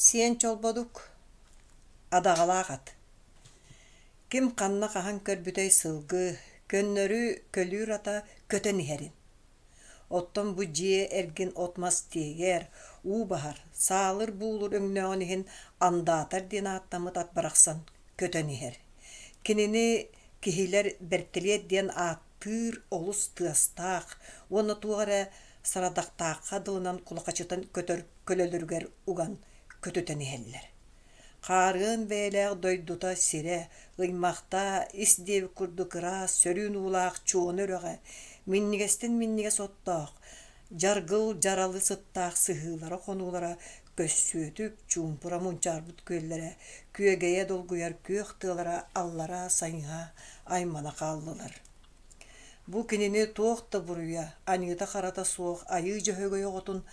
Сиэн Чолбодук, адаҕалаах ат. Ким ханна хаһан көрбүтэй сылгы, көннөрү көлүүр ата көтөн иһэрин. Оттон бу дьиэ эргин от-мас тиэйэр, уу баһар, саалыр-буулур өҥнөөҕүн иһин андаатар диэн ааттаммыт ат барахсан көтөн иһэр. Кинини киһилэр бэртилиэт диэн ааттыыр олус тыастаах уонна туох эрэ сарадахтаахха дылынан кулахачытан көтөр көлөлөрүгэр уган көтүтэн иһэллэр. Хаарыан бэйэлээх дойдута сирэ, ыймахтаа ис диэбит курдук ыраас, сөрүүн уулаах Чуона үрэҕэ, минньигэстэн минньигэс оттоох, дьаргыл дьаралы сыттаах сыһыылара-хонуулара көссүөтүк, чуумпура мунчаарбыт күөллэрэ, күөгэйэ долгуйар күөх тыалара аллараа сайыһа аймана хааллылар. Бу кинини туох да буруйа, аньыыта-харата суох Айыы Дьөһөгөй оҕотун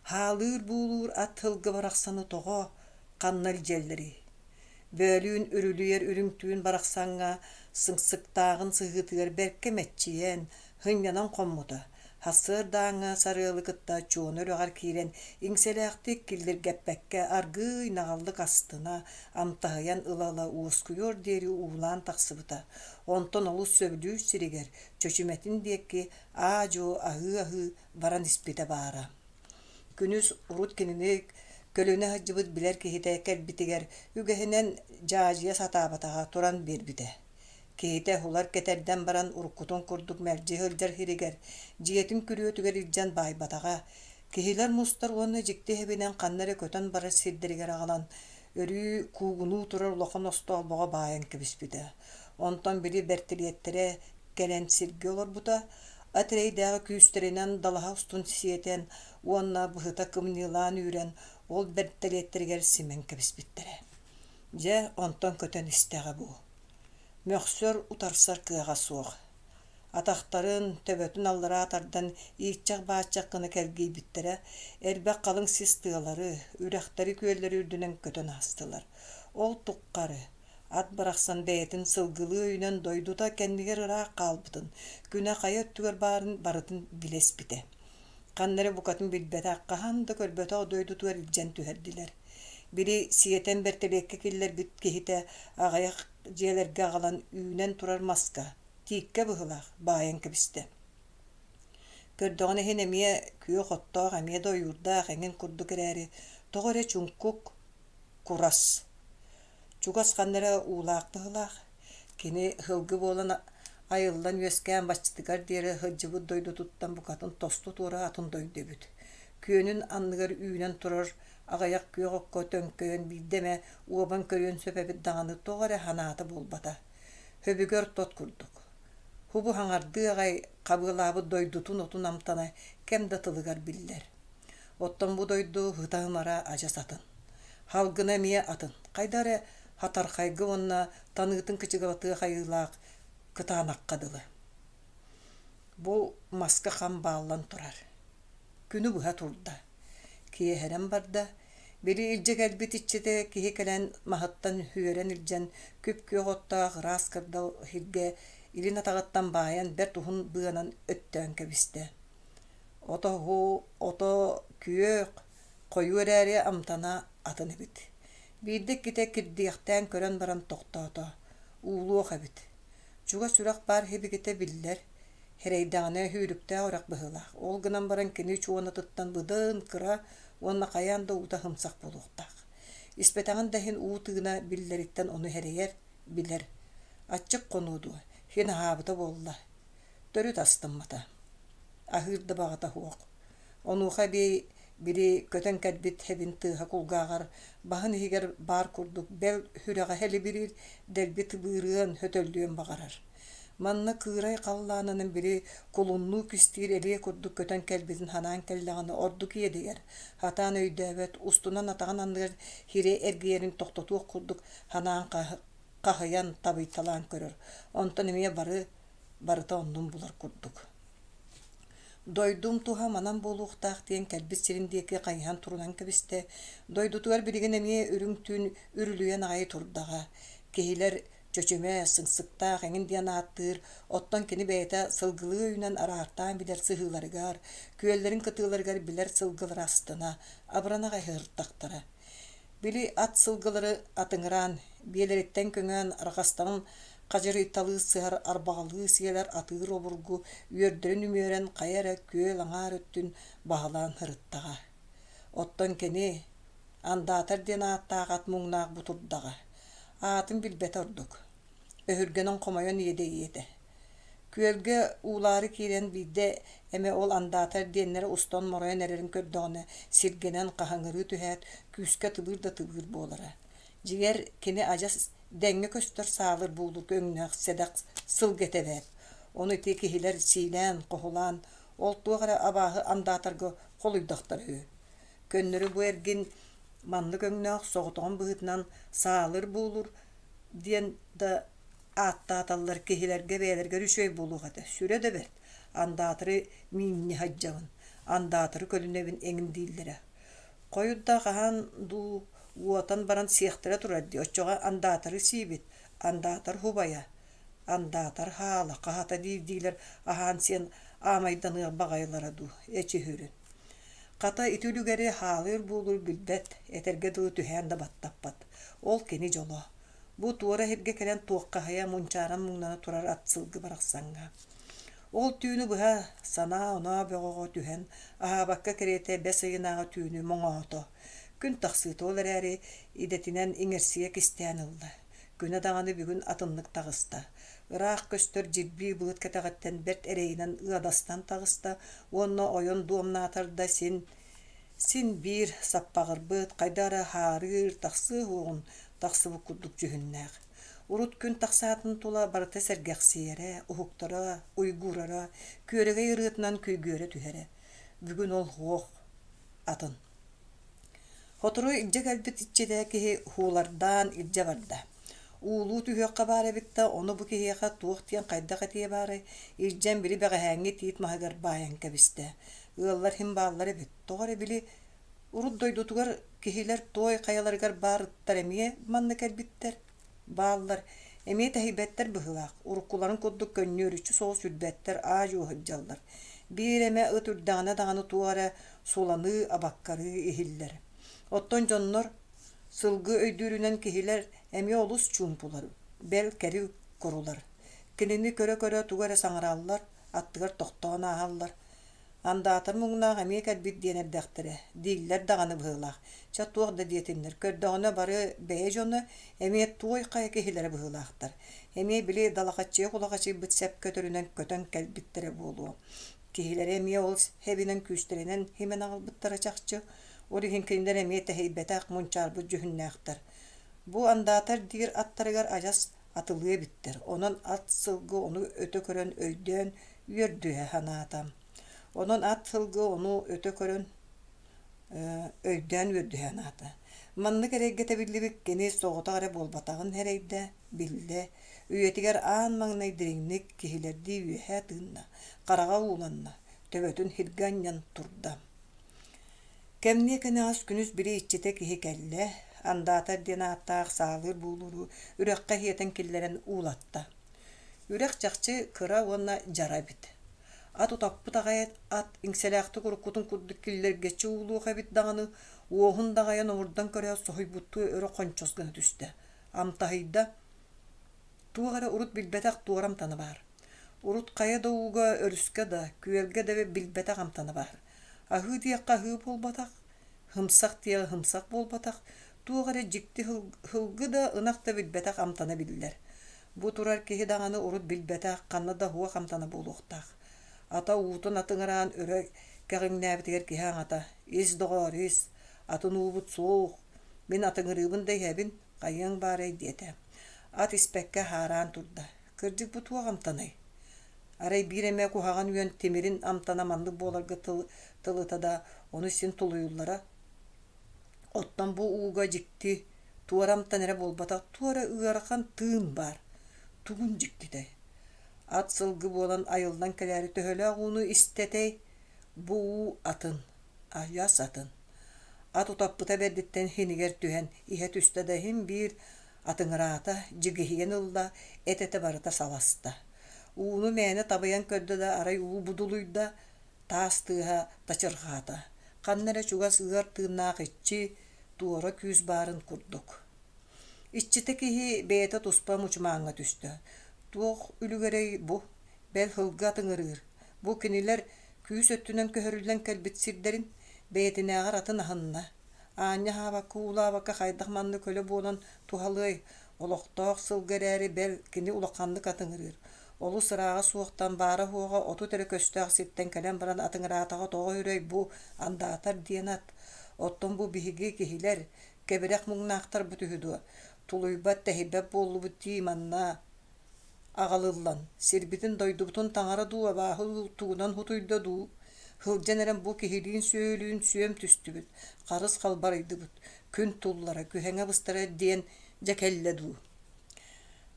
хаалыыр-буулуур ат сылгы барахсаны тоҕо, ханна илдьэллэрий? Бөөлүүн үрүлүйэр үрүҥ түүн барахсаҥҥа сыҥсыктааҕын сыһыытыгар бэркэ мэччийэн, һынньанан хоммута. Сарсыардааҥҥы сарыалы кытта Чуона үрэҕэр киирэн иҥсэлээхтик киллиргэппэккэ аргыый наҕыллык астына, амтаһыйан ыла-ыла уоскуйуор диэри уулаан тахсыбыта. Онтон олус сөбүлүүр сиригэр, Чөчүмэтин диэки аа-дьуо аһыы-аһыы баран испитэ баара. Күнүс урут кинини көлүнэ сылдьыбыт билэр киһитэ кэлбитигэр үгэһинэн дьаадьыйа сатаабатаҕа туран биэрбитэ. Киһитэ уһулар кэтэрдэн баран уруккутун курдук мэлдьи сылдьар сиригэр, дьиэтин күрүөтүгэр илдьэн баайбатаҕа, киһилэр мустар уонна дьикти иһэбинэн ханна эрэ көтөн барар сирдэригэр аҕалан, өрүү куугунуу турар улахан остоолбоҕо баайан кэбиспитэ. Онтон били бэртилиэттэрэ кэлэн сиргэ олорбута, ат эрэйдээҕи күүстэринэн далаһа устун сиэтэн уонна быһыта кымньыылаан үүрэн ол бэртэлиэттэригэр симэн кэбиспиттэрэ. Дьэ, онтон көтөн истэҕэ бу. Мөхсөр, утарсар кыаҕа суох. Атахтарын, төбөтүн аллараа тардан ииччэх-бааччах гына кэлгийбиттэрэ, элбэх халыҥ сис тыалары, үрэхтэри-күөллэри үрдүнэн көтөн аастылар. Ол туххары ат барахсан бэйэтин сылгылыы өйүнэн дойдута кэннигэр ыраах хаалбытын, күнэ хайа өттүгэр баарын барытын билэ испитэ. Ханна эрэ букатын билбэтэх, хаһан да көрбөтөх дойдутугар илдьэн түһэрдилэр. Били сиэтэн бэртэлиэккэ киллэрбит киһитэ аҕыйах дьиэлэргэ аҕалан үүнэн турар маска, тииккэ быһыылаах, баайан кэбистэ. Көрдөҕүнэ иһин эмиэ күөх оттоох, эмиэ да ойуурдаах эҥин курдук эрээри, тоҕо эрэ чуҥкук, курас. Чугас ханна эрэ уулаах быһыылаах. Кини сылгы буолан айыллан үөскээн баччатыгар диэри сылдьыбыт дойдутуттан букатын тосту туора атын дойду эбит. Күөнүн анныгар үүнэн турар аҕыйах күөх окко төҥкөйөн биирдэ эмэ уобан көрүөн сөп эбит даҕаны тоҕо эрэ санаата буолбата. Хөбүгэр тот курдук. Һубу хаҥардыы аҕай хабыалаабыт дойдутун отун амтана кэм да тылыгар биллэр. Оттон бу дойду ыта-ымара адьас атын. Халгына эмиэ атын, хайда эрэ хатархайга уонна таныытын кычыгылатыах айыылаах кытаанахха дылы. Бу маска хам бааллан турар. Күнү быһа турда. Киэһэрэн барда. Били илдьэ кэлбит иччитэ киһи кэлэн маһыттан үөрэн илдьэн күп-күөх оттоох ыраас кырдал сиргэ илин атаҕыттан баайан бэрт уһун быанан өттөөн кэбистэ. Ото ото күөх, хойуу эрээри амтана атын эбит. Биирдэ иккитэ кирдиэхтээн көрөн баран тохтоото, уулуох эбит. Чугас үрэх баар һибигитэ биллэр, Эрэйдэҕинэ сүүрүктээх үрэх быһыылаах, ол гынан баран кини чуонатыттан быдан кыра уонна хайаан да уута сымсах буолуохтаах. Испэтэҕин да иһин уу тыына биллэриттэн ону эрэйэр, билэр. Аччык хонуо дуо, син аһаабыта буолла. Төрүт астыммата. Аһыыр да баҕата суох. Онуоха эбии били көтөн кэлбит эбин тыаһа кулгааҕар баһын иһигэр баар курдук бэл сүрэҕэ һэлибириир, дэлби тыбыырыан, сөтөллүөн баҕарар. Манна кыырай халлаанынан били кулуннуу кистиир элиэ курдук көтөн кэлбитин санаан кэллэҕинэ ордук иэдэйэр, сатаан өйдөөбөт, устунан атаҕын анныгар сири эргийэрин тохтотуох курдук санаан хаһыйан табыйталаан көрөр, онтон эмиэ бары барыта оннун булар курдук. Дойдум туһа манан буолуохтаах диэн кэлбит сирин диэки хайыһан турунан кэбистэ. Дойдутугар билигин эмиэ үрүҥ түүн үрүлүйэн аҕай турдаҕа. Киһилэр чөчүмэ, сыҥсыктаах эҥин диэн ааттыыр, оттон кини бэйэтэ сылгылыы өйүнэн араартаан билэр сыһыыларыгар, күөллэрин кытыыларыгар билэр сылгылара астына, абырана аҕай сырыттахтара. Били ат сылгылары атыҥыраан, биэлэриттэн көҥөөн арҕастарын хадьырыйталыы сыһар арбаҕалыы сиэлэр атыыр обургу үөрдэрин үмүөрэн хайа эрэ күөл аҥаар өттүн баһылаан сырыттаҕа. Оттон кини андаатар диэн ааттаах ат муҥнаах бу турдаҕа. Аатын билбэтэ ордук. Өһүргэнэн хомойон иэдэйиэ этэ. Күөлгэ уулаары киирэн биирдэ эмэ ол андаатар диэннэрэ устан моройон эрэрин көрдөҕүнэ сиргэнэн хаһыҥырыы түһээт, күүскэ тыбыыр да тыбыыр буолара. Дьиҥэр, кини адьас дэҥҥэ көстөр саалыр буулук өҥнөөх сэдэх сылгы этэ эбээт. Ону ити киһилэр сиилээн, хоһулаан, ол туох эрэ абааһы андаатарга холуйдахтара үһү. Көннөрү бу эргин маннык өҥнөөх соҕотоҕун быһыытынан саалыр буулур диэн да ааттааталлар киһилэргэ бэйэлэригэр үчүгэй буолуох этэ. Сүрэ да бэрт, андаатары миинньэ сылдьабын, андаатары көлүнэбин эҥин дииллэрэ. Хойут да хаһан дуу уотан баран сиэхтэрэ турар дии, оччоҕо андаатары сиибит, андаатар һубайа, андаатар хаала, хаһата диирдиилэр аһаан-сиэн аамайданыах баҕайылара дуу, эчи үһүрүн. Хата ити үлүгэри хаалыыр буолур билбэт, этэргэ дылы түһээн да баттаппат. Ол кини дьоло. Бу туора иһиргэ кэлэн туоххаһыйа мунчааран муҥнана турар ат сылгы барахсаҥҥа. Ол түүнү быһа санаа-оноо бөҕөҕө түһэн, аһаабакка кэриэтэ бэс ыйынааҕы түүнү моҥоото. Күн тахсыыта ол эрээри идэтинэн иҥэрсийэ кистээн ылла. Күнэ даҕаны бүгүн атыннык таҕыста. Ыраах көстөр дьирбии былыт кэтэҕиттэн бэрт эрэйинэн ыадастан таҕыста уонна ойон дуомнаатар да син син биир саппаҕырбыт, хайдах эрэ хаарыыр, тахсыа уоҕун тахсыбыт курдук дьүһүннээх. Урут күн тахсаатын тула барыта сэргэхсийэрэ, уһуктара, уйгуурара, күөрэгэй ырыатынан күйгүөрэ түһэрэ. Бүгүн ол уох атын. Сотору илдьэ кэлбит иччитэ киһи һуулардаан илдьэ барда. Уулуу түһүөххэ баар эбит да, ону бу киһиэхэ туох диэн хайдах этиэ баарай, илдьэн били бэҕэһээҥҥи тиит маһыгар баайан кэбистэ. Ыаллар иһин бааллар эбит, тоҕо эрэ били урут дойдутугар киһилэр туой хайаларыгар баар ыттар эмиэ манна кэлбиттэр, бааллар, эмиэ тэһийбэттэр быһыылаах, уруккуларын курдук көнньүөрүччү соҕус үрбэттэр, аа-дьуо сылдьаллар. Биир эмэ ыт үрдэҕинэ даҕаны туох эрэ суланыы, абаккарыы иһиллэр. Оттон дьоннор сылгы өйдүүрүнэн киһилэр эмиэ олус чуумпулар, бэл кэри курулар. Кинини көрө-көрө тугу эрэ саҥараллар, аттыгар тохтоон ааһаллар. Андаатар муҥнаах эмиэ кэлбит диэн эрдэхтэрэ, дииллэр даҕаны быһыылаах. Чэ туох да диэтиннэр, көрдөҕүнэ бары бэйэ дьоно, эмиэ туой хайа киһилэрэ быһыылаахтар. Эмиэ били далахаччыйа кулахачыйбыт сэп көтөрүнэн көтөн кэлбиттэрэ буолуо. Киһилэрэ эмиэ ол хэбинэн күүстэринэн химэн аҕалбыттара чахчы. Ол иһин кинилэр эмиэ тэһийбэтэх, мунчаарбыт дьүһүннээхтэр. Бу андаатар диир аттарыгар адьас атылыы эбиттэр, онон ат сылгы ону өтө көрөн өйдөөн үөрдүһэ санаата. Онон ат сылгы ону өтө көрөн өйдөөн үөрдүһэ санаата. Маннык эрэйгэ тэбиллибит кини соҕотох эрэ буолбатаҕын эрэйдэ, биллэ, үйэтигэр аан маҥнай дириҥник киһилэрдии үөһэ тыынна, хараҕа ууланна, төбөтүн сиргэ анньан турда. Кэмниэ кэнэҕэс күнүс били иччитэ киһи кэллэ, андаатар диэн ааттаах саалыыр буулууру үрэххэ иһиэтэн киллэрэн уулатта. Үрэх чахчы кыра уонна дьара эбит. Ат утаппыт аҕай ат иҥсэлээхтик уруккутун курдук киллэргэччи уулуох эбит даҕаны, уоһун даҕайан омурдан көрөөт соһуйбуттуу өрө хончос гына түстэ. Амтаһыйда, туох эрэ урут билбэтэх туора амтана баар. Урут хайа да ууга, өрүскэ да, күөлгэ да билбэтэх амтана баар. Аһыы диэххэ аһыы буолбатах, һымсах диэҕи һымсах буолбатах, туох эрэ дьикти һылгы да, ынах да билбэтэх амтана биллэр. Бу турар киһи даҕаны урут билбэтэх, ханна да уһуох амтана буолуохтаах. Ата уутун атыҥыраан өрө кэҕиҥнээбитигэр киһи аҥата: «Ис, доҕоор, ис, атын уубут суох, мин атыҥырыыбын да иһэбин, хайыаҥ баарай» диэтэ. Ат испэккэ хаараан турда. Кырдьык бу туох амтанай? Арай биир эмэ куһаҕан үөн тимирин амтана маннык буоларга тыл тылыта да, ону син тулуйуллара. Оттон бу ууга дьикти, туора амтан эрэ буолбатах, туора ыарахан тыын баар. Тугун дьиктитэй? Ат сылгы буолан айыллан кэлээри төһөлөөх ууну истэтэй? Бу уу атын, айас атын. Ат утаппыта бэрдиттэн иһинигэр түһэн, иһэ түстэ да иһин биир атыҥыраата, дьигиһийэн ылла, эт-этэ барыта саласта. Ууну мээнэ табыйан көрдө да арай уу будулуйда, таас тыаһа тачырҕаата. Ханна эрэ чугас ыар тыыннаах иччи, туора күүс баарын курдук. Иччитэ киһи бэйэтэ туспа мучумааҥҥа түстэ. Туох үлүгэрэй бу, бэл сылгы атыҥырыыр. Бу кинилэр күүс өттүнэн көһөрүллэн кэлбит сирдэрин бэйэтинээҕэр атын аһынна. Аанньа аһаабакка, уулаабакка хайдах маннык көлө буолан туһалыай, олохтоох сылгы эрээри бэл кини улаханнык атыҥырыыр. Олус ырааҕа суохтан баара-суоҕа 30 эрэ көстөөх сиртэн кэлэн баран атыҥыраатаҕа тоҕо үрэй бу андаатар диэн ат. Оттон бу биһиги киһилэр, кэбирэх муҥнаахтарбыт үһү дуо, тулуйбат-тэһийбэт буоллубут дии манна аҕалыллан, сирбитин-дойдубутун таҥара дуу, абааһы дуу тугунан утуйда дуу, сылдьан эрэн бу киһилиин-сүөһүлүүн сүөм түстүбүт, харыс халбарыйдыбыт, күн туллара, күһэҥэ быстара диэн дьэ кэллэ дуу.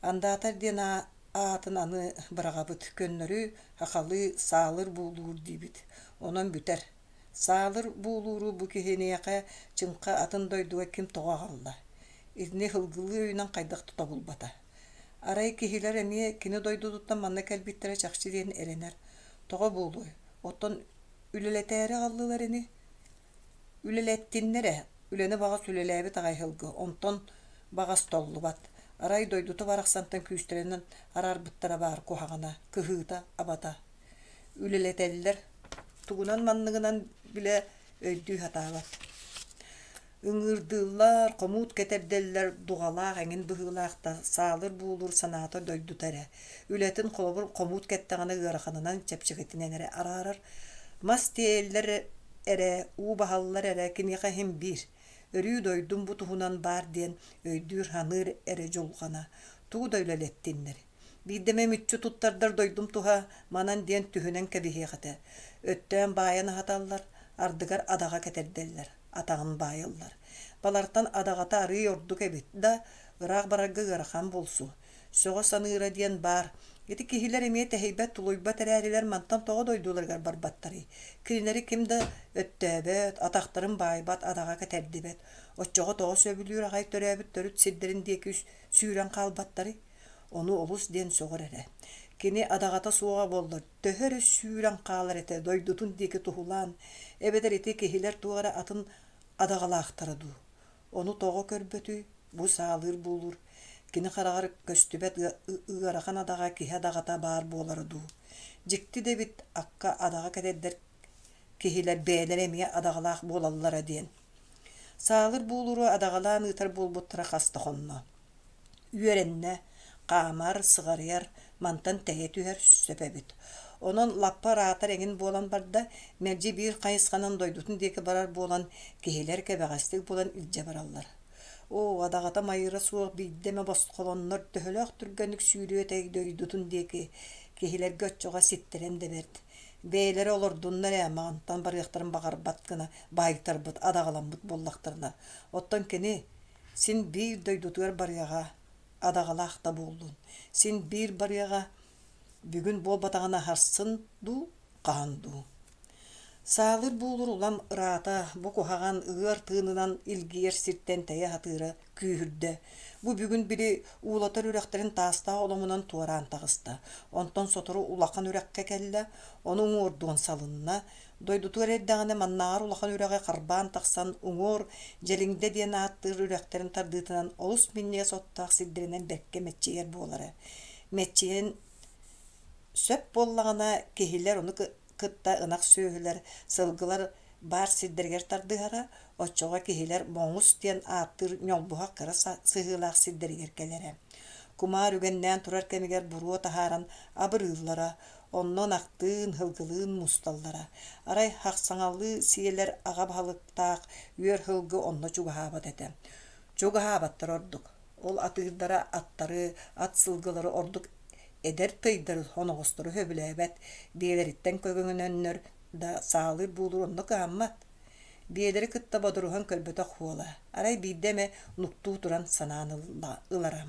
Андаатар диэн аатын аны быраҕабыт, көннөрү сахалыы саалыр буулуур диибит, онон бүтэр. Саалыр буулууру бу киһиниэхэ чыҥха атын дойдуга ким тоҕо аҕалла? Итини сылгылыы өйүнэн хайдах да тобулбата. Арай киһилэр эмиэ кини дойдутуттан манна кэлбиттэрэ чахчы диэн эрэнэр. Тоҕо буолуой? Оттон үлэлэтээри аҕаллылар ини. Үлэлэттиннэр ээ, үлэни баҕас үлэлээбит аҕай сылгы, онтон баҕас толлубат. Арай дойдута барахсантан күүстэринэн араарбыттара баар куһаҕана, кыһыыта, абата. Үлэлэтэллэр, тугунан манныгынан билэ өйдүү сатаабат. Ыҥыырдыыллар, хомуут кэтэрдэллэр, дуҕалаах эҥин быһыылаах да саалыр буулуур санаата дойдута эрэ. Үлэтин холобур хомуут кэттэҕинэ ыараханынан, чэпчэкитинэн эрэ араарар. Мас тиэйэллэр эрэ, уу баһаллар эрэ киниэхэ иһин биир. Өрүү дойдум бу туһунан баар диэн өйдүүр-саныыр эрэ дьулҕана. Тугу да үлэлэттиннэр. Биирдэ эмэ мүччү туттардар дойдум туһа манан диэн түһүнэн кэбиһиэх этэ. Өттөөн баайан аһаталлар, ардыгар адаҕа кэтэрдэллэр, атаҕын баайаллар. Балартан адаҕата арыый ордук эбит да, ыраах барарга ыарахан буолсу. Сөҕө саныыра диэн баар. Ити киһилэр эмиэ тэһийбэт-тулуйбат эрээрилэр мантан тоҕо дойдуларыгар барбаттарый? Кинилэри ким да өттөөбөт, атахтарын баайбат, адаҕа кэтэрдибэт. Оччоҕо тоҕо сөбүлүүр аҕай төрөөбүт төрүт сирдэрин диэки сүүрэн хаалбаттарый? Ону олус диэн сөҕөр эрэ. Кини адаҕата суоҕа буоллар, төһө эрэ сүүрэн хаалар этэ дойдутун диэки туһулаан, эбэтэр ити киһилэр туох эрэ атын адаҕалаахтара дуу. Ону тоҕо көрбөтүй, бу саалыыр буолуур, кини хараҕар көстүбэт ыарахан адаҕа киһи адаҕата баар буолара дуу. Дьикти да эбит, акка адаҕа кэтэрдэр киһилэр бэйэлэрэ эмиэ адаҕалаах буолаллара диэн. Саалыр буолууру адаҕалаан ыытар буолбуттара хас да хонно. Үөрэннэ, хаамар, сыҕарыйар, мантан тэйэ түһэр сөп эбит. Онон лаппа ыраатар эҥин буолан барда, мэлдьи биир хайысханан дойдутун диэки барар буолан, киһилэр кэбэҕэстик булан илдьэ бараллар. Оо, адаҕата майыра суох биирдэ эмэ босхолоннор төһөлөөх түргэнник сүүрүө этэй дойдутун диэки, киһилэргэ оччоҕо ситтэрэн да бэрт. Бэйэлэрэ олордуннар ээ, мантан барыахтарын баҕарбат гына баайтарбыт, адаҕаламмыт буоллахтарына. Оттон кини Син биир дойдутугар барыаҕа, адаҕалаах да буоллун, син биир барыаҕа, бүгүн буолбатаҕына сарсын дуу, хаһан дуу. Саалыр буулур улам ыраата, бу куһаҕан ыар тыынынан илгийэр сиртэн тэйэ сатыыра күүһүрдэ. Бу бүгүн били уулатар үрэхтэрин таастаах оломунан туораан таҕыста. Онтон сотору улахан үрэххэ кэллэ, ону уҥуордуон салынна, Дойдутугар эрдэҕинэ маннааҕар улахан үрэҕи харбаан тахсан уҥуор Дьэлиҥдэ диэн ааттыыр үрэхтэрин тардыытынан олус минньигэс оттоох сирдэринэн бэркэ мэччийэр буолара. Мэччийэн сөп буоллаҕына киһилэр ону кытта ынах сүөһүлэр, сылгылар баар сирдэригэр тардыһара, оччоҕо киһилэр Моҥус диэн ааттыыр ньолбуһах кыра сыһыылаах сирдэригэр кэлэрэ. Кумаар үгэннээн турар кэмигэр буруо таһааран абырыыллара, Онно ынахтыын, сылгылыын мусталлара. Арай хахсаҥалыы сиэлэр аҕа баһылыктаах үөр сылгы онно чугаһаабат этэ. Чугаһаабаттар ордук. Ол атыырдара аттары, ат сылгылары ордук эдэр тыйдары оноҕостору сөбүлээбэт, биэлэриттэн көҥөнөннөр да саалыыр буулуур онно кыһаммат. Биэлэри кытта бодоруһан көрбөтөх уола, арай биирдэ эмэ нуктуу туран санаан ылара.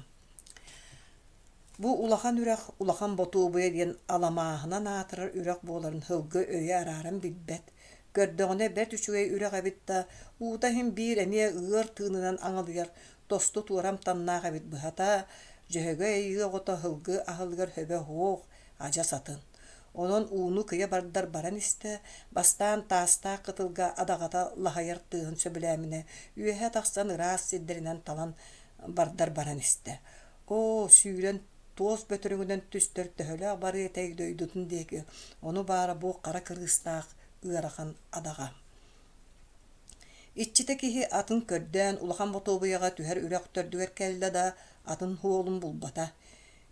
Бу улахан үрэх Улахан Ботуобуйа диэн аламааһынан аатырар үрэх буоларын сылгы өйө арааран билбэт. Көрдөҕүнэ бэрт үчүгэй үрэх эбит да, уута иһин биир эмиэ ыар тыынынан аҥалыйар тосту туора амтаннаах эбит быһата, Дьөһөгөй Айыы оҕото сылгы аһылыгар сөбө суох, адьас атын. Онон ууну кыйа бардар баран истэ, бастаан таастаах кытылга адаҕата лаһыйар тыаһын сөбүлээминэ, үөһэ тахсан ыраас сирдэринэн талан бардар баран истэ. Оо, сүүрэн туос бөтөрөҥүнэн түстэр төһөлөөх барыа этэй дойдутун диэки, ону баара бу хара кырыыстаах ыарахан адаҕа. Иччитэ киһи атын көрдөөн улахан Ботуобуйаҕа түһэр үрэх төрдүгэр кэллэ да, атын суолун булбата.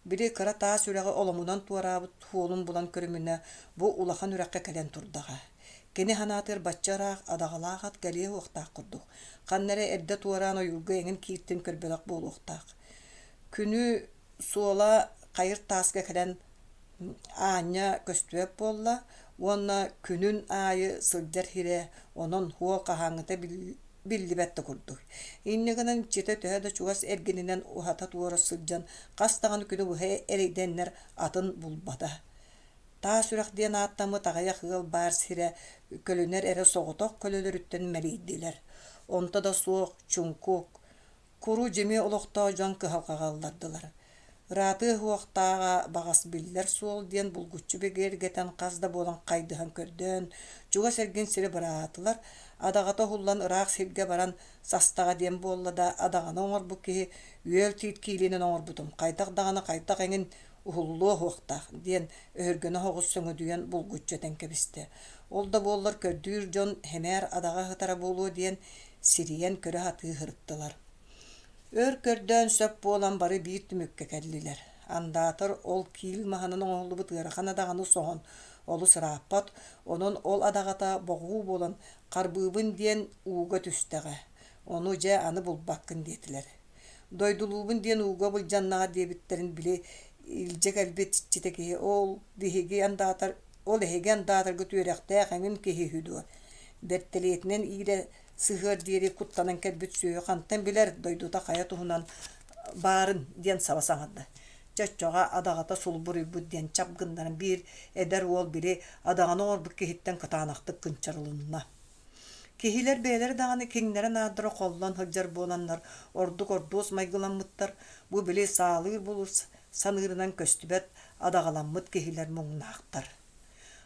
Били кыра таас үрэҕи оломунан туораабыт суолун булан көрүмүнэ, бу улахан үрэххэ кэлэн турдаҕа. Кини санаатыгар бачча ыраах адаҕалаах ат кэлиэ суохтаах курдук. Ханна эрэ эрдэ туораан ойуурга эҥин кииртин көрбөтөх буолуохтаах. Күнү суола хайыр тааска кэлэн аанньа көстүбэт буолла уонна күнүн аайы сылдьар сирэ онон суол хаһааҥҥыта биллибэт да курдук. Инньэ гынан иччитэ төһө да чугас эргининэн уһата-туора сылдьан хас даҕаны күнү быһа эрэйдэннэр атын булбата. Таас үрэх диэн ааттаммыт аҕыйах ыал баар сирэ көлүнэр эрэ соҕотох көлөлөрүттэн мэлийдилэр. Онто да суох чуҥкук, Куру-дьими олохтоох дьон кыһалҕаҕа ыллардылар. Ыраатыа суохтааҕа баҕас биллэр суол диэн булгуччу бигэргэтэн хас да буолан хайдыһан көрдөөн, чугас эргин сири быраатылар, адаҕата уһуллан ыраах сиргэ баран састаҕа диэн буолла да, адаҕаны оҥорбут киһи үөл тиит киилинэн оҥорбутум, хайдах даҕаны хайдах эҥин уһуллуо суохтаах диэн өһүргэнэ соҕус сөҥөдүйэн булгуччу этэн кэбистэ. Ол да буоллар көрдүүр дьон сэмээр адаҕа сытара буолуо диэн сирийэн көрө сатыы сырыттылар. Өр көрдөөн сөп буолан бары биир түмүккэ кэллилэр. Андаатар ол киил маһынан оҥоһуллубут ыарахан адаҕаны соһон олус ырааппат, онон ол адаҕата боҕуу буолан харбыыбын диэн ууга түстэҕэ. Ону дьэ аны булбаккын диэтилэр. Дойдулуубун диэн ууга былдьаннаҕа диэбиттэрин били илдьэ кэлбит иччитэ киһи ол биһиги андаатар ол эһиги андаатаргыт үөрэхтээх эҥин киһи үһү дуо бэртэлиэтинэн иирэ сыһыар диэри куттанан кэлбит сүөһү хантан билэр дойдута хайа туһунан баарын диэн саба саҥарда. Чоччоҕо адаҕата сулбуруйбут диэн чап гыннаран биир эдэр уол били адаҕаны оҥорбут киһиттэн кытаанахтык кынчарылынна. Киһилэр бэйэлэрэ даҕаны киҥнэрэ-наардара холлон сылдьар буоланнар ордук ордуос майгыламмыттар, бу били саалыыр булус саныырынан көстүбэт адаҕаламмыт киһилэр муҥнаахтар.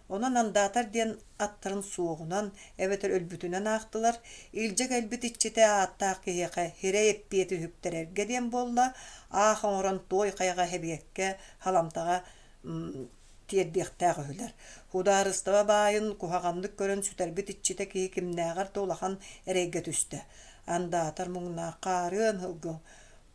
Онон андаатар диэн аттарын суоҕунан эбэтэр өлбүтүнэн аахтылар, илдьэ кэлбит иччитэ ааттаах киһиэхэ сирэй эппиэти үһүктэрэргэ диэн буолла, аах оҥорон туой хайаҕа эһэбиэккэ, халамтаҕа тиэрдиэхтээх үһүлэр. Судаарыстыба баайын куһаҕаннык көрөн сүтэрбит иччитэ киһи кимнээҕэр да улахан эрэйгэ түстэ. Андаатар муҥнаах хаарыан һылгы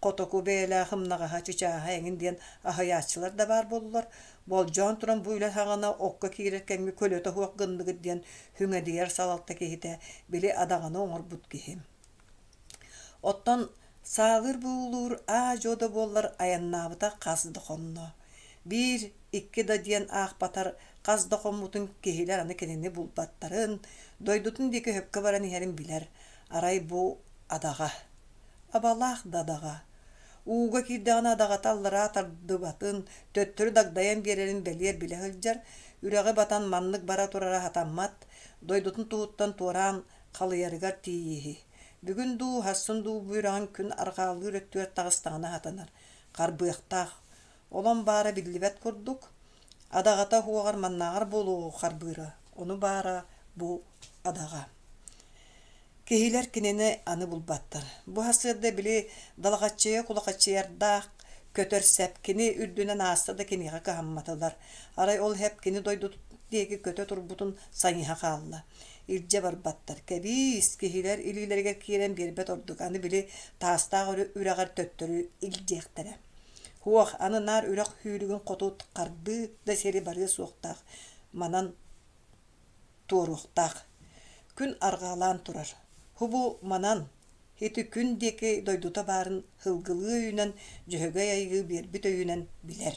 хотоку бэйэлээх ымнаҕаһа, чычааһа эҥин диэн аһыйааччылар да баар буоллулар. Болдьоон туран бу үлэ саҕана окко киирэр кэмҥэ көлөтө суох гынныгыт диэн хүҥэдийэр салалта киһитэ били адаҕаны оҥорбут киһи. Оттон саалыыр буулуур аа-дьуо да буоллар айаннаабыта хас да хонно. Биир, икки да диэн аахпатар хас да хоммутун киһилэр аны кинини булбаттарын, дойдутун диэки сөпкө баран иһэрин билэр. Арай бу адаҕа. Абалаах да адаҕа. Ууга киирдэҕинэ адаҕата аллараа тардыбатын, төттөрү дагдайан биэрэрин бэлиэр билэ сылдьар, үрэҕи батан маннык бара турара сатаммат, дойдутун туһуттан туораан халыйарыгар тиийииһи. Бүгүн дуу, сарсын дуу бу үрэҕин күн арҕаалыыр өттүгэр таҕыстаҕына сатанар, харбыахтаах. Олон баара биллибэт курдук, адаҕата уһуоҕар маннааҕар буолуоҕу харбыыра, ону баара бу адаҕа. Киһилэр кинини аны булбаттар. Бу сарсыарда били далаҕаччыйа кулахаччыйардаах көтөр сэп кини үрдүнэн ааста да киниэхэ кыһамматылар. Арай ол сэп кини дойдутун диэки көтө турбутун сайыһа хаалла. Илдьэ барбаттар. Кэбиис, киһилэр илиилэригэр киирэн биэрбэт ордук. Аны били таастаах үрэҕэр төттөрү илдьиэхтэрэ. Һуох, аны наар үрэх сүүрүгүн хоту хардыы да сири барыа суохтаах. Манан туоруохтаах. Күн арҕаалаан турар. Һубу манан, ити күн диэки дойдута баарын һылгылыы өйүнэн Дьөһөгөй Айыы биэрбит өйүнэн билэр.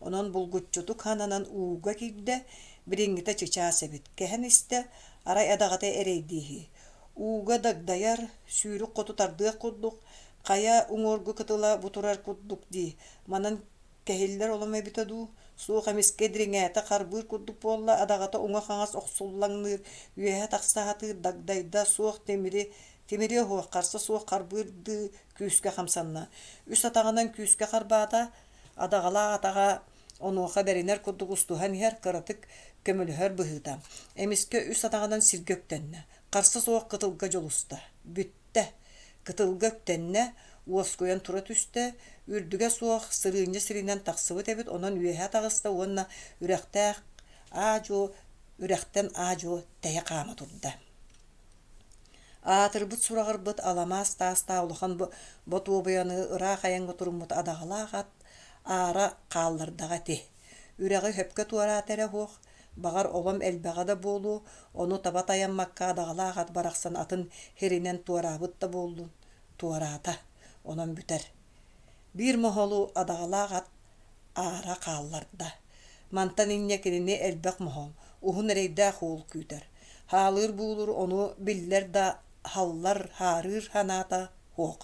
Онон булгуччутук хананан ууга киирдэ, билиҥҥитэ чычаас эбит, кэһэн истэ, арай адаҕата эрэйдииһи. Ууга дагдайар, сүүрүк хоту тардыах курдук, хайа уҥуоргу кытыла бу турар курдук дии, манан Кэһиллэр олом эбитэ дуу, суох эмискэ дириҥээтэ харбыыр курдук буолла, адаҕата уҥа-хаҥас охсуллаҥныыр, үөһэ тахса сатыыр дагдайда, суох тимири, тимири оһуох, харса суох харбыырдыы күүскэ хамсанна. Үс атаҕынан күүскэ харбаата, адаҕалаах атаҕа Онуоха бэринэр курдук устуһан иһэр, кыратык көмөлөһөр быһыыта. Эмискэ үс атаҕынан сиргэ үктэннэ. Харса суох кытылга дьулуста. Бүттэ. Кытылга үктэннэ, уоскуйан тура түстэ, үрдүгэ суох сырыынньа сиринэн тахсыбыт эбит, онон үөһэ таҕыста уонна үрэхтээх аа-дьуо үрэхтэн аа-дьуо тэйэ хаама турда. Аатырбыт сураҕырбыт аламаас таастаах улахан ботуобуйаны ыраах айаҥҥа туруммут адаҕалаах ат аара хааллардаҕа ити. Үрэҕи сөпкө туораата эрэ суох, баҕар олом элбэҕэ да буолуо, ону таба тайаммакка адаҕалаах ат барахсан атын һиринэн туораабыт да буоллун, туораата, онон бүтэр. Биир моһолу адаҕалаах ат аара хаалларда. Мантан инньэ кинини элбэх моһол, уһун эрэйдээх уол күүтэр. Хаалыыр буулуур ону биллэр да халлар, хаарыыр санаата суох.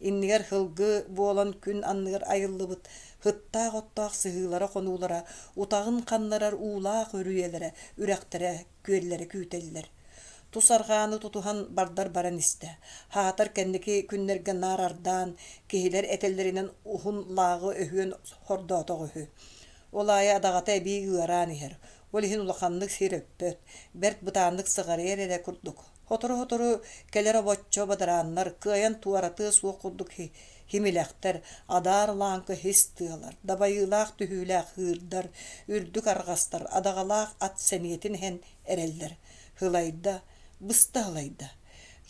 Иннигэр һылгы буолан күн анныгар айыллыбыт һыттаах оттоох сыһыылара-хонуулара, утаҕын ханнарар уулаах үрүйэлэрэ, үрэхтэрэ, күөллэрэ күүтэллэр. Тус арҕааны тутуһан бардар баран истэ. Хаатар кэнники күннэргэ наар ардаан, киһилэр этэллэринэн уһун лааҕы өһүөн хордоотох үһү. Ол аайы адаҕата эбии ыараан иһэр. Ол иһин улаханнык сир өппөт, бэрт бытааннык сыҕарыйар эрэ курдук. Сотору-сотору кэлэр обоччо бадарааннар кыайан туоратыа суох курдук химилэхтэр, адаар лааҥкы һис тыалар, дабайыылаах түһүүлээх ыырдар, үрдүк арҕастар, адаҕалаах ат сэниэтин иһэн эрэллэр. Һылайда, быста һылайда.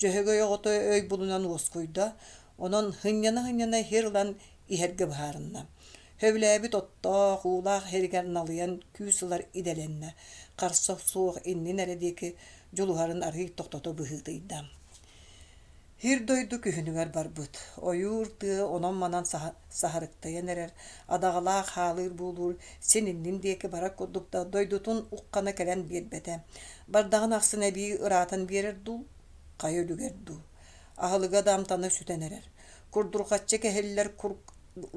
Дьөһөгөй оҕото өй булунан уоскуйда, онон һынньана-һынньана һир ылан иһэргэ быһаарынна. Сөбүлээбит оттоох, уулаах иһэригэр налыйан күүс ылар идэлэннэ, харса суох иннин эрэ диэки дьулуһарын арыый тохтото быһыытыйда. Сир-дойду күһүнүгэр барбыт, ойуур тыа онон-манан саһарыктайан эрэр, адаҕалаах хаалыыр буолуур син иннин диэки барар курдук да дойдутун уххана кэлэн биэрбэтэ. Бардаҕын ахсын эбии ыраатан биэрэр дуу, хайа үлүгэр дуу. Аһылыга да амтана сүтэн эрэр. Курдурҕаччы кэһиллэр кур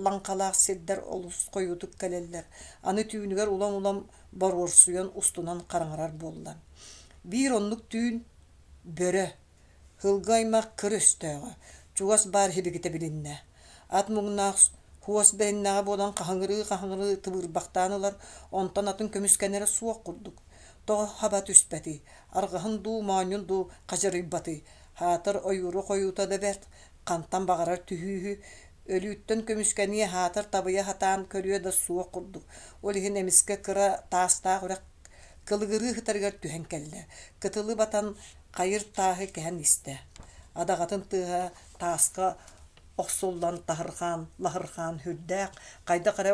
лаҥхалаах сирдэр олус хойуутук кэлэллэр, аны түүнүгэр улам-улам боруорсуйан устунан хараҥарар буолла. Биир оннук түүн бөрө Һылгы аймах кыр өстөөҕө, чугас баар һибигитэ билиннэ. Ат муҥнаах хуос бэриннэҕэ буолан хаһыҥырыы-хаһыҥырыы тыбыырбахтаан ылар, онтон атын көмүскэнэрэ суох курдук. Тоҕо хаба түспэтий, арҕаһын дуу, моонньун дуу хадьырыйбатый, хаатыр ойууру хойуута да бэрт, хантан баҕарар түһүүһү, өлүүттэн көмүскэниэ хаатыр табыйа сатаан көрүө да суох курдук. Ол иһин эмискэ кыра таастаах үрэх кылыгырыы сытарыгар түһэн кэллэ. Кытылы батан хайыр тааһы кэһэн истэ. Адаҕатын тыаһа тааска охсуллан таһырҕаан, лаһырҕаан сүрдээх, хайдах эрэ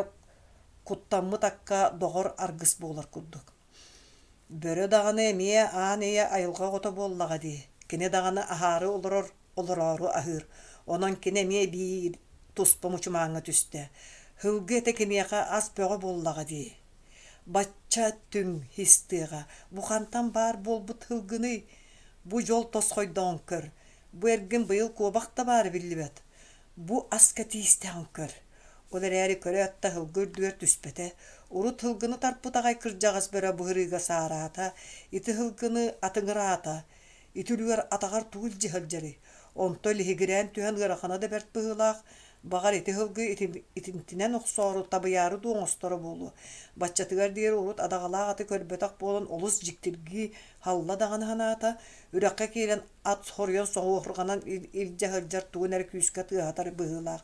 куттаммыт акка доҕор аргыс буолар курдук. Бөрө даҕаны эмиэ аан ийэ айылҕа оҕото буоллаҕа дии, кини даҕаны аһаары олорор олороору аһыыр, онон кини эмиэ биир туспа мучумааҥҥа түстэ. Һылгы этэ киниэхэ ас бөҕө буоллаҕа дии. Бачча түҥ һис тыаҕа бу хантан баар буолбут һылгыный? Бу дьол тосхойдоҕун көр, бу эргин быйыл куобах да баара биллибэт. Бу аска тиистэҕин көр. Ол эрээри көрөөт да һылгы үрдүгэр түспэтэ. Урут һылгыны тарпыт аҕай кырдьаҕас бөрө быһырыыга саараата, ити һылгыны атыҥыраата, Ити үлүгэр атаҕар тугу илдьэ сылдьарый? Онто лиһигирээн түһэн ыарахана да бэрт быһыылаах, баҕар ити сылгы итинтинэн охсоору, табыйаары дуу оҥосторо буолуо. Баччатыгар диэри урут адаҕалаах аты көрбөтөх буолан олус дьиктиргии, һалла даҕаны санаата, үрэххэ киирэн ат хоруйан соҕуһурҕанан илдьэ сылдьар тугун эрэ күүскэ тыаһатар быһыылаах.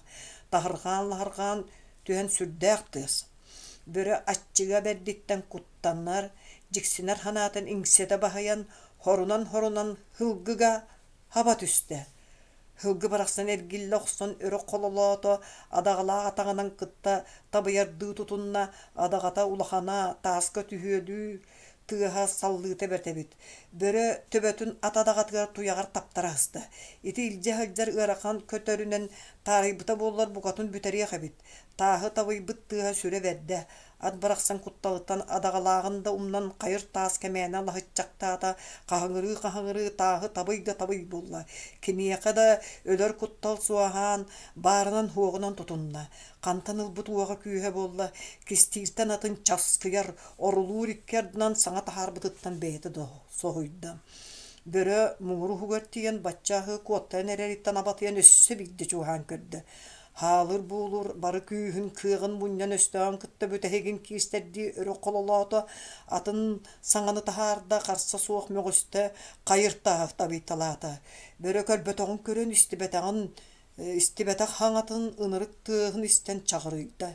Таһырҕаан-лаһырҕаан түһэн сүрдээх тыас. Бөрө аччыга бэрдиттэн куттанар, дьиксинэр санаатын иҥсэтэ баһыйан, хорунан-хорунан һылгыга хаба түстэ. Һылгы барахсан эргиллэ охсон өрө хололоото, адаҕалаах атаҕынан кытта табыйардыы тутунна, адаҕата улахана тааска түһүөлүү тыаһа саллыыта бэрт эбит. Бөрө төбөтүн ат адаҕатыгар туйаҕар таптара аһыста. Ити илдьэ сылдьар ыарахан көтөрүнэн таарыйбыта буоллар букатын бүтэриэх эбит. Тааһы табыйбыт тыаһа сүрэ бэрдэ, ат барахсан кутталыттан адаҕалааҕын да умнан хайыр таас кэмээнэ лаһыччахтаата, хаһыҥырыы-хаһыҥырыы тааһы табый да табый буолла. Киниэхэ да өлөр куттал суоһаан, баарынан-суоҕунан тутунна. Хантан ылбыт уоҕа-күүһэ буолла, кистииртэн атын часкыйар, орулуур икки ардынан саҥа таһаарбытыттан бэйэтэ да соһуйда. Бөрө муҥур уһугар тиийэн бачча аһыы куоттаран эрэриттэн абатыйан өссө биирдэ чугаһаан көрдө. Хаалыр-буулуур бары күүһүн, кыаҕын мунньан өстөөҕүн кытта бүтэһигин киирсэрдии өрө хололоото, атын саҥаны таһаарда, харса суох мөҕүстэ, хайыр тааһы табыйталаата. Бөрө көрбөтөҕүн көрөн, истибэтэҕин истибэтэх хаҥатын ынырык тыаһын истэн чаҕырыйда,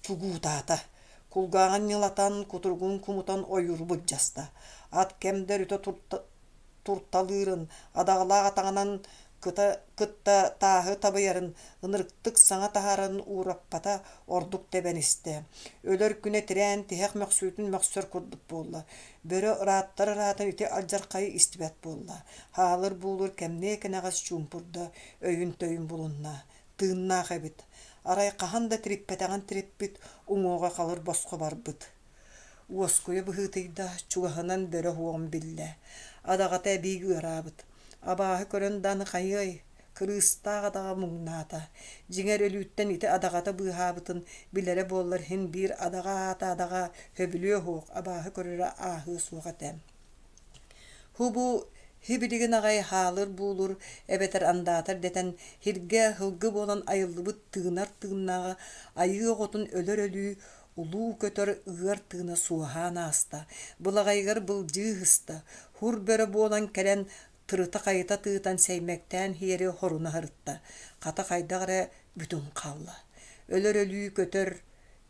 чугуутаата. Кулгааҕын ньылатан, кутуругун кумутан ойууру былдьаста. Ат кэм да өрүтэ турталыырын, адаҕалаах атаҕынан кытта тааһы табыйарын, ынырыктык саҥа таһаарарын уураппата ордук тэбэн истэ. Өлөр күнэ тирээн тиһэх мөхсүүтүн мөхсөр курдук буолла. Бөрө ырааттар ыраатан ити алдьархайы истибэт буолла. Хаалыр-буулур кэмниэ кэнэҕэс чуумпурда, өйүн-төйүн булунна. Тыыннаах эбит. Арай хаһан да тириппэтэҕин тириппит, уҥуоҕа халыр босхо барбыт. Уоскуйа быһыытыйда, чугаһынан бөрө уһуоҕун биллэ. Адаҕата эбии ыараабыт. Абааһы көрөн да аны хайыай, кырыыстаах адаҕа муҥнаата. Дьиҥэр өлүүттэн ити адаҕата быыһаабытын билэрэ буоллар иһин биир адаҕа аата адаҕа сөбүлүө суох, абааһы көрөрө ааһыа суох этэ. Һубу һибилигин аҕай хаалыр-буулур эбэтэр андаатар дэтэн һиргэ һылгы буолан айыллыбыт тыынар тыыннааҕа айыы оҕотун өлөр өлүү улуу көтөр ыар тыына суоһаан ааста, былаҕайыгар былдьыы ыһыста, һур бөрө буолан кэлэн тырыта-хайыта тыытан сэймэктээн иһиэри хоруна сырытта, хата хайдах эрэ бүтүн хаалла. Өлөр өлүү көтөр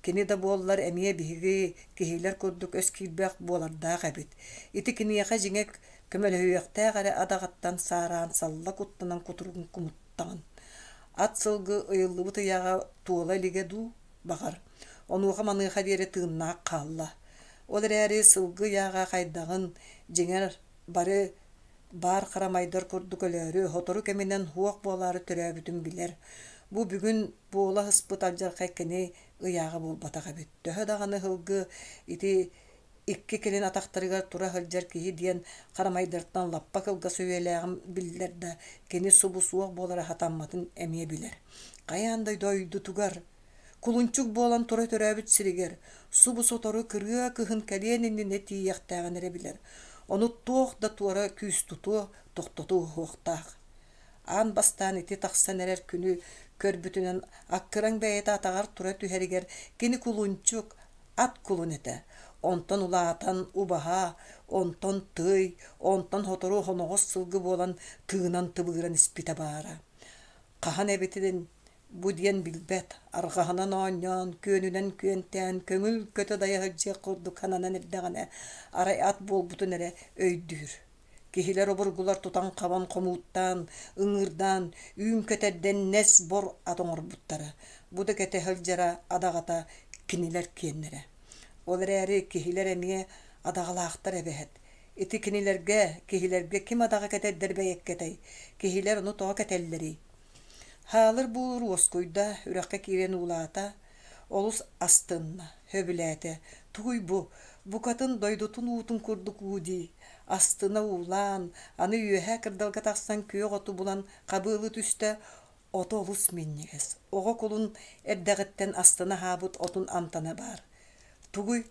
Кини да буоллар эмиэ биһиги киһилэр курдук өс киирбэх буолардаах эбит. Ити киниэхэ дьиҥэ көмөлөһүөхтээх эрэ адаҕаттан саараан салла куттанан кутуругун кумуттаҕын. Ат сылгы ыйыллыбыт ыйааҕа туола илигэ дуу, баҕар. Онуоха-маныаха диэри тыыннаах хаалла. Ол эрээри сылгы ыйааҕа хайдаҕын, дьиҥэр, бары баар харамайдар курдук өлөөрү, сотору кэминэн суох буолаары төрөөбүтүн билэр. Бу бүгүн буола сыспыт алдьархай кини ыйааҕа буолбатах эбит. Төһө даҕаны сылгы ити икки кэлин атахтарыгар тура сылдьар киһи диэн харамайдартан лаппа кылгас үйэлээҕин биллэр да, кини субу суох буолара сатамматын эмиэ билэр. Хайаан да дойдутугар, кулунчук буолан тура төрөөбүт сиригэр, субу сотору кырыа кыһын кэлиэн иннинэ тиийиэхтээҕин эрэ билэр. Ону туох да туора күүс тутуо, тохтотуо суохтаах. Аан бастаан ити тахсан эрэр күнү көрбүтүнэн аккыраҥ бэйэтэ атаҕар тура түһэригэр кини кулунчук, ат кулун этэ. Онтон улаатан убаһа, онтон тый, онтон сотору хоноҕос сылгы буолан тыынан тыбыыран испитэ баара. Хаһан эбитин бу диэн билбэт, арҕаһынан оонньоон, күөнүнэн күөнтээн, көҥүл көтө дайа сылдьыах курдук сананан эрдэҕинэ, арай ат буолбутун эрэ өйдүүр. Киһилэр обургулар тутан-хабан хомууттаан, ыҥыырдаан, үүн кэтэрдэн нэс бор ат оҥорбуттара. Бу да кэтэ сылдьара адаҕата кинилэр киэннэрэ. Ол эрээри киһилэр эмиэ адаҕалаахтар эбэһэт. Ити кинилэргэ, киһилэргэ ким адаҕа кэтэрдэр бэйэккэтэй? Киһилэр ону тоҕо кэтэллэрий? Хаалыр буулур уоскуйда, үрэххэ киирэн уулаата, олус астынна, сөбүлээтэ. Тугуй бу, букатын дойдутун уутун курдук уу дии. Астына уулаан, аны үөһэ кырдалга тахсан күөх оту булан хабыалыы түстэ, ото олус минньигэс. Оҕо кулун эрдэҕиттэн астына аһаабыт отун амтана баар. Тугуй,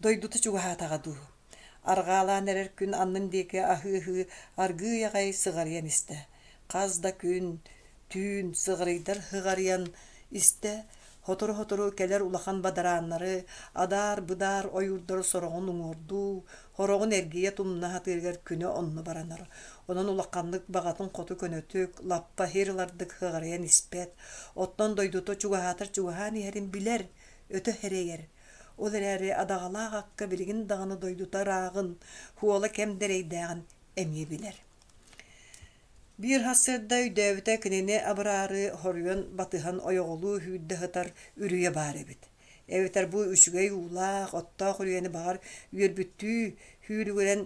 дойдута чугаһаатаҕа дуу? Арҕаалаан эрэр күн аннын диэки аһыы-аһыы аргыый аҕай сыҕарыйан истэ. Хас да күн, түүн сыҕарыйдар сыҕарыйан истэ, сотору-сотору кэлэр улахан бадарааннары, адаар-быдаар ойуурдары сороҕун уҥуордуу, сороҕун эргийэ тумна сатыырыгар күнэ онно баранар. Онон улаханнык баҕатын хоту көнөтүк, лаппа сир ылардык сыҕарыйан испэт, оттон дойдута чугаһаатар чугаһаан иһэрин билэр, өтө сэрэйэр. Ол эрээри адаҕалаах акка билигин даҕаны дойдута ырааҕын, хуола кэм да эрэйдээҕин эмиэ билэр. Биир сарсыарда өйдөөбүтэ кинини абыраары хоруйан батыһан ойоҕолуу сүүрдэ сытар үрүйэ баар эбит. Эбэтэр бу үчүгэй уулаах, оттоох үрүйэни баҕар үөрбүттүү сүүрүгүрэн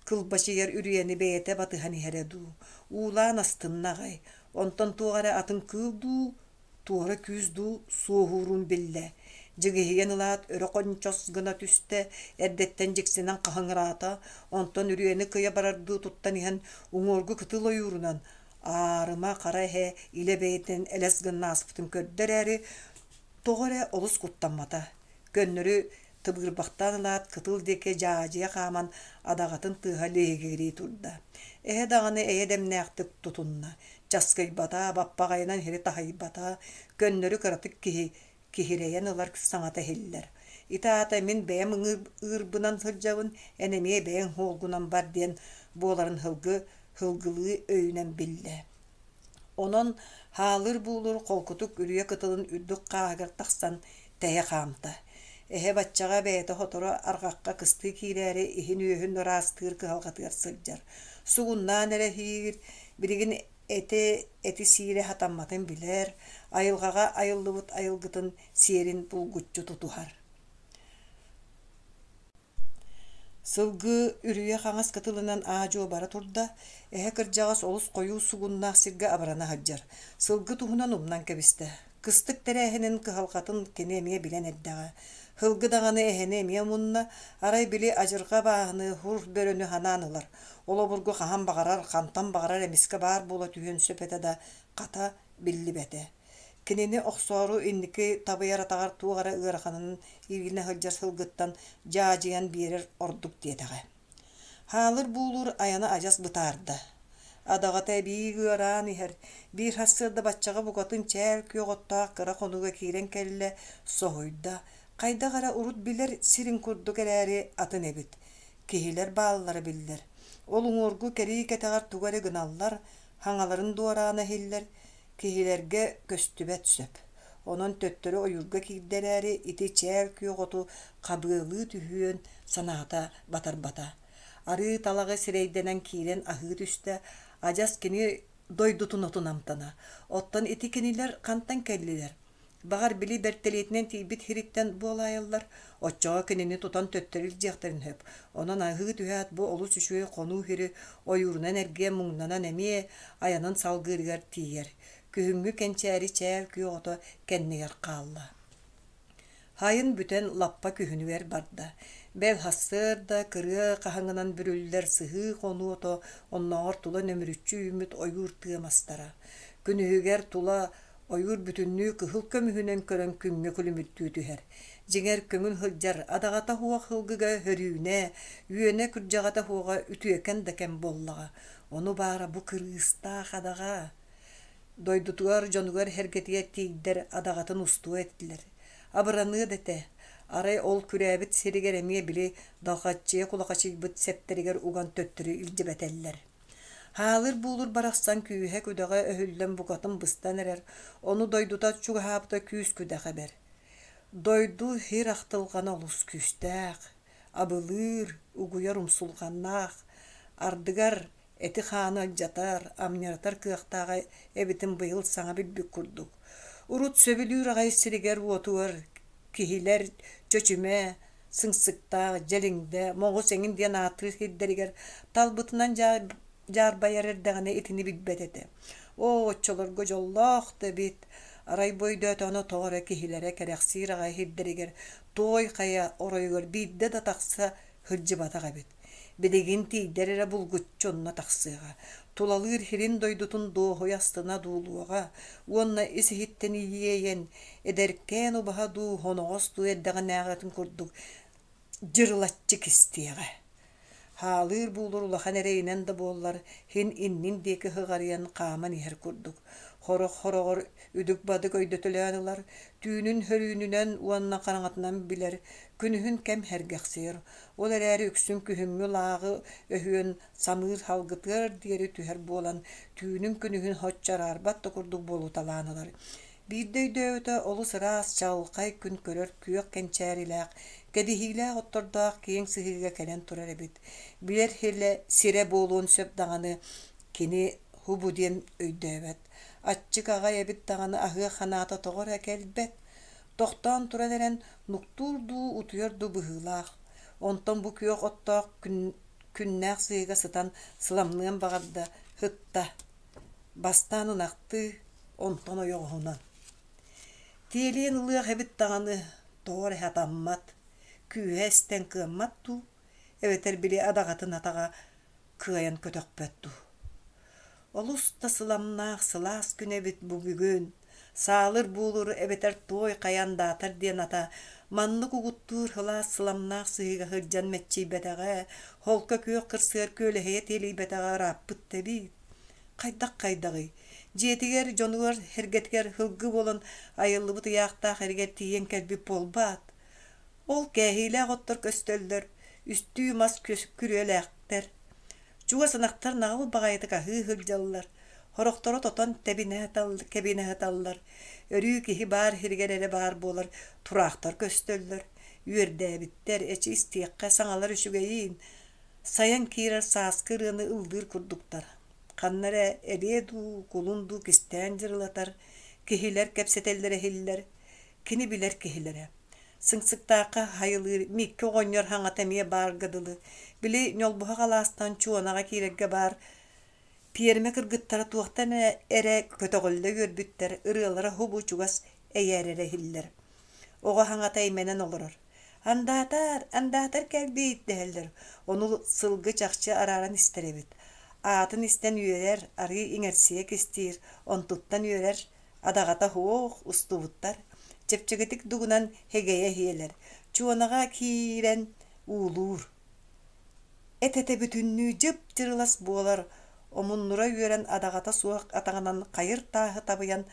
кылбачыйар үрүйэни бэйэтэ батыһан иһэрэ дуу, уулаан астынна аҕай, онтон туох эрэ атын кыыл дуу, туора күүс дуу суоһуурун биллэ, дьигиһийэн ылаат өрө хончос гына түстэ, эрдэттэн дьиксинэн хаһыҥыраата, онтон үрүйэни кыйа барардыы туттан иһэн уҥуоргу кытыл ойуурунан аарыма хара эһэ илэ бэйэтинэн элэс гына ааспытын көрдө эрээри, тоҕо эрэ олус куттаммата, көннөрү Тыбыырбахтаан ылаат, кытыл диэки дьаадьыйа хааман адаҕатын тыаһа лиһигирии турда. Эһэ даҕаны эйэ дэмнээхтик тутунна. Часкыйбата, баппаҕайынан иһири таһыйбата, көннөрү кыратык киһи киһирэйэн ылар саҥата иһиллэр. Ити аата мин бэйэм ыырбынан сылдьабын, эн эмиэ бэйэҥ суолгунан бар диэн буоларын һылгы һылгылыы өйүнэн биллэ. Онон хаалыр-буулур холкутук үрүйэ кытылын үрдүк хааһыгар тахсан тэйэ хаамта. Эһэ баччаҕа бэйэтэ сотору арҕахха кыстыы киирээри иһин-үөһүн ыраастыыр кыһалҕатыгар сылдьар. Сугуннаан эрэ иһиир, билигин эти эти сиирэ сатамматын билэр, айылҕаҕа айыллыбыт айылгытын сиэрин булгуччу тутуһар. Сылгы үрүйэ хаҥас кытылынан аа-дьуо бара турда, эһэ кырдьаҕас олус хойуу сугуннаах сиргэ абырана сылдьар. Сылгы туһунан умнан кэбистэ. Кыстык тэрээһинин кыһалҕатын кини эмиэ билэн эрдэҕэ. Һылгы даҕаны эһэни эмиэ умунна, арай били адьырҕа абааһыны хур бөрөнү санаан ылар. Ол обургу хаһан баҕарар, хантан баҕарар эмискэ баар буола түһүөн сөп этэ да, хата, биллибэтэ. Кинини охсоору инники табыйар атаҕар туох эрэ ыараханын иилинэ сылдьар сылгыттан дьаадьыйан биэрэр ордук диэтэҕэ. Хаалыр-буулуур айана адьас бытаарда. Адаҕата эбии ыараан иһэр, биир сарсыарда баччаҕа букатын чээл күөх оттоох кыра хонууга киирэн кэллэ, соһуйда, хайдах эрэ урут билэр сирин курдук эрээри атын эбит. Киһилэр бааллара биллэр. Ол уҥуоргу кэрии кэтэҕэр тугу эрэ гыналлар, хаҥаларын дуораана иһиллэр, Киһилэргэ көстүбэт сөп. Онон төттөрү ойуурга киирдэ эрээри, ити чээл күөх оту хабыалыы түһүөн санаата батарбата. Арыы талаҕы сирэйдэнэн киирэн аһыы түстэ, адьас кини дойдутун отун амтана. Оттон ити кинилэр хантан кэллилэр? Баҕар, били бэртэлиэтинэн тиийбит сириттэн буолаайаллар, оччоҕо кинини тутан төттөрү илдьиэхтэрин сөп. Онон аһыы түһээт бу олус үчүгэй хонуу сири ойуурунан эргийэн муҥнанан эмиэ айанын салгыырыгар тиийэр. Күһүҥҥү кэнчээри чээл күөх ото кэннигэр хаалла. Сайын бүтэн лаппа күһүнүгэр барда. Бэл сарсыарда кырыа хаһыҥынан бүрүллэр сыһыы хонуу ото оннооҕор тула нөмүрүччү үүммүт ойуур тыа мастара. Күнүһүгэр тула Ойуур бүтүннүү кыһыл көмүһүнэн көрөн күҥҥэ күлүмүрдүү түһэр. Дьиҥэр, көҥүл сылдьар, адаҕата суох сылгыга хөрүүнэ, үөнэ-күрдьэҕэтэ суоҕа үтүөкэн да кэм буоллаҕа. Ону баара бу кырыыстаах адаҕа. Дойдутугар, дьонугар-сэргэтигэр тиийдэр адаҕатын устуо этилэр. Абыраныа да этэ. Арай ол күрээбит сиригэр эмиэ били далхаччыйа кулахачыйбыт сэптэригэр уган төттөрү илдьибэтэллэр. Хаалыр-буулур барахсан күүһэ-күдэҕэ өһүллэн букатын быстан эрэр, ону дойдута чугаһаабыта күүс-күдэх эбэр. Дойду сир ахтылҕана олус күүстээх, абылыыр, угуйар умсулҕаннаах, ардыгар эти-хааны алдьатар, амньыратар кыахтааҕа эбитин быйыл саҥа билбит курдук. Урут сөбүлүүр аҕай сиригэр-уотугар киһилэр чөчүмэ, сыҥсыктаах, дьэлиҥдэ, моҕус эҥин диэн ааттыыр сирдэригэр талбытынан дьаарбайар эрдэҕинэ итини билбэт этэ. Оо, оччолорго дьоллоох да эбит, арай бу өйдөөтөҕүнэ тоҕо эрэ киһилэрэ кэрэхсиир аҕай сирдэригэр Туой Хайа оройугар биирдэ да тахса сылдьыбатах эбит. Билигин тиийдэр эрэ булгуччу онно тахсыаҕа, тулалыыр сирин-дойдутун дуоһуйа астына дуулуоҕа уонна ис-иһиттэн иэйэн, эдэркээн убаһа дуу, хоноҕос дуу эрдэҕинээҕитин курдук дьырылаччы кистиэҕэ. Хаалыыр-буулур улахан эрэйинэн да буоллар, син иннин диэки сыҕарыйан хааман иһэр курдук. Сорох-сороҕор үдүк-бадык өйдөтөлөөн ылар, түүнүн хөрүүнүнэн уонна хараҥатынан билэр, күнүһүн кэм сэргэхсийэр. Ол эрээри үксүн күһүҥҥү лааҕы өһүөн самыыр салгытыар диэри түһэр буолан, түүнүн-күнүһүн соччо араарбат да курдук буолуталаан ылар. Биирдэ өйдөөбүтэ олус ыраас, чаҕылхай күн көрөр күөх кэнчээрилээх, кэбиһиилээх оттордоох киэҥ сыһыыга кэлэн турар эбит. Билэр сирэ буолуон сөп даҕаны, кини һубу диэн өйдөөбөт. Аччык аҕай эбит даҕаны аһыах санаата тоҕо эрэ кэлбэт. Тохтоон туран эрэн нуктуур дуу, утуйар дуу быһыылаах. Онтон бу күөх оттоох күннээх сыһыыга сытан сыламныан баҕарда, сытта. Бастаан ынахтыы, онтон ойоҕоһунан. Тиэлиэн ылыах эбит даҕаны, тоҕо эрэ сатаммат, күүһэ эстэн кыаммат дуу, эбэтэр били адаҕатын атаҕа кыайан көтөхпөт дуу. Олус да сыламнаах сылаас күн эбит бу бүгүн, саалыр-буулур эбэтэр туой хайа андаатар диэн ата маннык угуттуур сылаас сыламнаах сыһыыга сылдьан мэччийбэтэҕэ, холко күөх кырсыгар күөлэһийэ тиэлийбэтэҕэ ырааппыт да эбит. Хайдах хайдаҕый? Дьиэтигэр, дьонугар, сэргэтигэр һылгы буолан айыллыбыт ыйаахтаах эригэр тиийэн кэлбит буолбаат? Ол кээһиилээх оттор көстөллөр, үстүү мас күрүөлээхтэр. Чугас ынахтар наҕыл баҕайытык аһыы сылдьаллар, сорохторо тотон тэбинэ кэбинэ сыталлар, өрүү киһи баар сиригэр эрэ баар буолар тураахтар көстөллөр, үөрдээбиттэр, эчи истиэххэ саҥалар үчүгэйиин, сайан киирэр сааскы ырыаны ыллыыр курдуктар. Ханна эрэ элиэ дуу, кулун дуу кистээн дьырылатар, киһилэр кэпсэтэллэрэ иһиллэр, кини билэр киһилэрэ. Сыҥсыктаахха хайылыыр Микки оҕонньор хаҥата эмиэ баарга дылы, били ньолбуһах алаастан Чуонаҕа киирэргэ баар пиэрмэ кыргыттара туохтан эрэ көтөҕүллэ үөрбүттэр, ырыалара һубу чугас эйээрэрэ иһиллэр. Оҕо хаҥата эймэнэн олорор. «Андаатар, андаатар кэлбит» дэһэллэр, ону сылгы чахчы арааран истэр эбит. Аатын истэн үөрэр, арыы иҥэрсийэ кистиир, онтуттан үөрэр, Адаҕата суох устубуттар, чэпчэкитик дугунан эгэйэ иһиэлэр, Чуонаҕа киирэн уулуур. Эт-этэ бүтүннүү дьып-дьырылас буолар, омуннура үөрэн адаҕата суох атаҕынан хайыр тааһы табыйан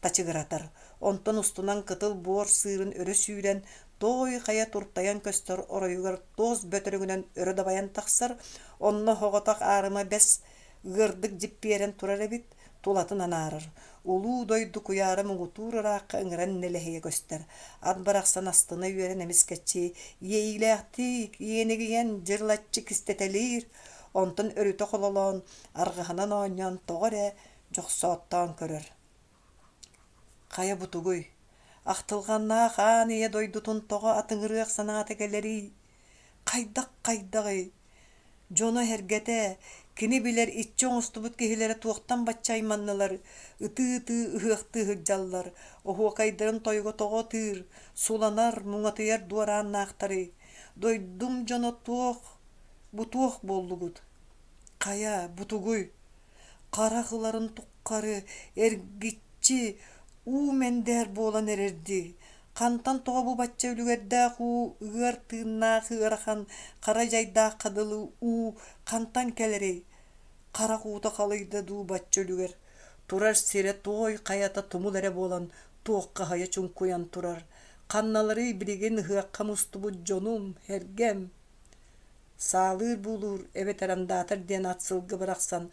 тачыгыратар, онтон устунан кытыл буор сыырын өрө сүүрэн, туой хайа туртайан көстөр оройугар туос бөтөрүгүнэн өрө дабайан тахсар, онно оҕотох аарыма бэс ыардык дьиппиэрэн турар эбит, тулатын анаарар, улуу дойду куйаара муҥутуур ыраахха ыҥыран нэлэһийэ көстөр, ат барахсан астына үөрэн эмискэччи иэйиилээхтик иэнигийэн дьырылаччы кистэтэлиир, онтон өрүтэ хололоон, арҕаһынан оонньоон тоҕо эрэ дьохсооттоон көрөр. Хайа бу тугуй? Ахтылҕаннаах аан ийэ дойдутун тоҕо атыҥырыах санаата кэлэрий? Хайдах хайдаҕый? Дьоно-сэргэтэ, кини билэр иччи оҥостубут киһилэрэ туохтан бачча айманнылар, ытыы-ытыы ыһыахтыы сылдьаллар, оһуокайдарын тойуга тоҕо ытыыр, суланар, муҥатыйар дуорааннаахтарый? Дойдум дьоно туох, бу туох буоллугут? Хайа, бу тугуй? Харах ыларын туххары эргиччи уу мэндээр буолан эрэрдии, Хантан тоҕо бу бачча үлүгэрдээх уу, ыар тыыннаах ыарахан, хара дьайдаахха дылы уу хантан кэлэрий? Харах уута халыйда дуу бачча үлүгэр, турар сирэ туой хайата тумул эрэ буолан туоххаһыйа чуҥкуйан турар. Ханналарый билигин ыһыахха мустубут дьонум, эргэм? Саалыыр буулуур эбэтэр андаатар диэн ат сылгы барахсан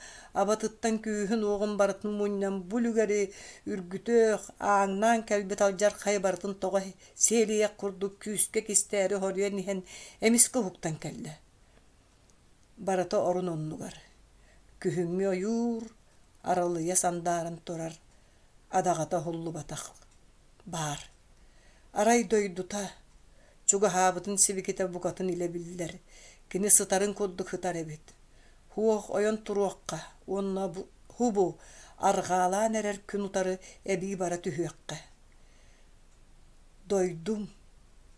абатыттан күүһүн-уоҕун барытын мунньан бу үлүгэри үргүтүөх, ааҥнаан кэлбит алдьархайы барытын тоҕо сиэлийэх курдук күүскэ кистээри хоруйан иһэн эмискэ уһуктан кэллэ. Барыта орун оннугар. Күһүҥҥү ойуур аралыйа сандааран турар, адаҕата уһуллубатах баар. Арай дойдута, чугаһаабытын сибикитэ букатын илэ биллэр, кини сытарын курдук сытар эбит. Һуох ойон туруохха уонна һубу арҕаалаан эрэр күн утары эбии бара түһүөххэ. Дойдум,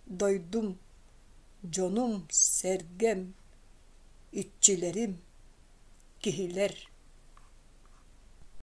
дойдум, дьонум, сэргэм, иччилэрим, киһилэр.